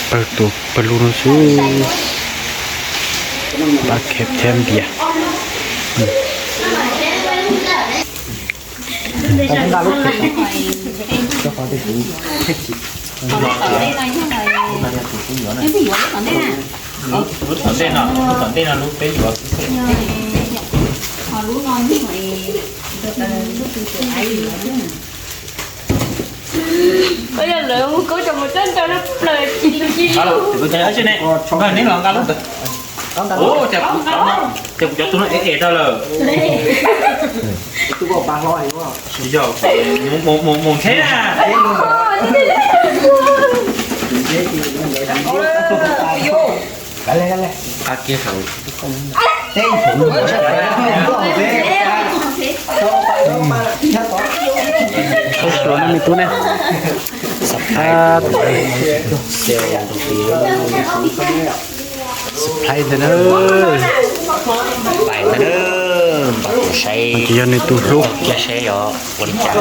Pawg tus pawg lug no xwb. Pab khev thiab npias. Lub tom ntej no, lub tom ntej no lub peb yuav xwb. Yog lawv hu koj cov mus teb nrog lub plaws ci ci. Neb los nqa lub ntawd. Ces kuv cov tub no ev ev tau lawm. Yog, mus ntheb na. Qab kiag saum. Tub ne, subscribe ntawd na. Pais ntawd na, npam tus saib. Ces yog nws tus hlub. Cia saib yog ua li cas.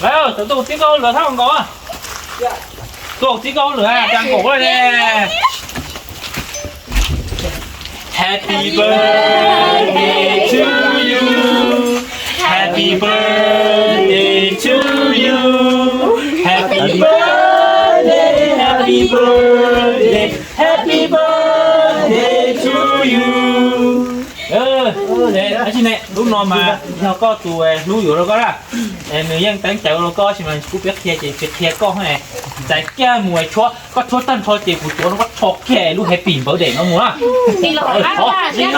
Lawv, txawm tuaj txib koj lawm thab nkaus. Tuaj txib koj lawm, cas nkaum le. Happy birthday to you. Happy birthday to you. Happy birthday, happy birthday, happy birthday to you. Lub no mas yog koj tus hlub yuav rau koj na. Nws yeej teeb cawv rau koj sis mas kuv peb qhia ces tsis qhia koj. Txais kiag mus tshuab, koj tshuab tag nrho ces kuv tuav rau koj rho kiag lub happy birthday no mus na. Siab zoo lawm.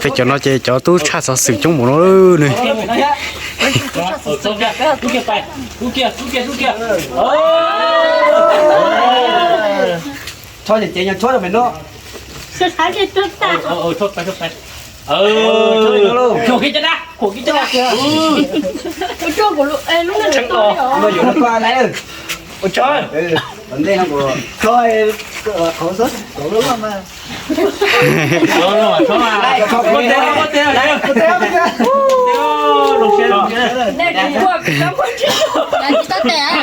Peb cov no ces cov tub tshaj xov xwm coob npaum no nws. Tshuab ces ces tshuab rau pem no.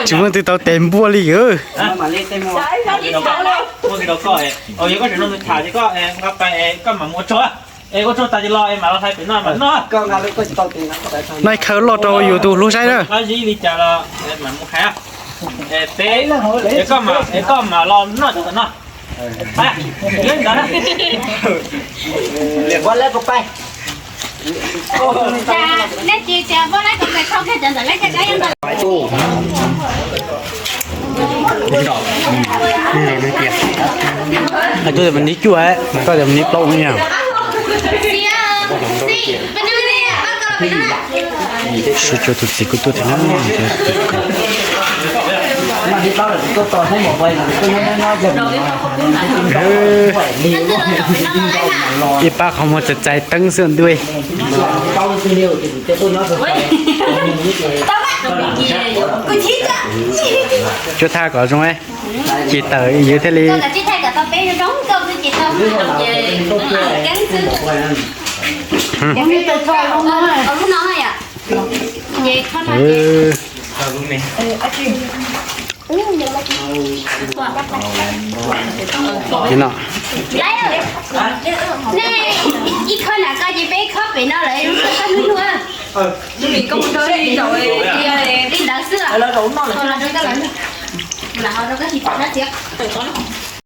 Tsis muaj twg tau tes npuaj li. Noj khaws loj rau yus tus hlub saib na. Li cas los peb, koj mam los noj cov ntawm no. Hais tuaj tias mas nib cuaj, koj tias mas nib plaub no. Sib cuag tus txiv kuj tuaj thiab na. Ib pab qhov muag txais txais teeb xwb ntuj. Cuab thaj kom zoo, ces tawm yus thiaj li. Ib khawb na koj ces peb khawb pem no lawm, koj hnub hnub. Li ntawd xwb.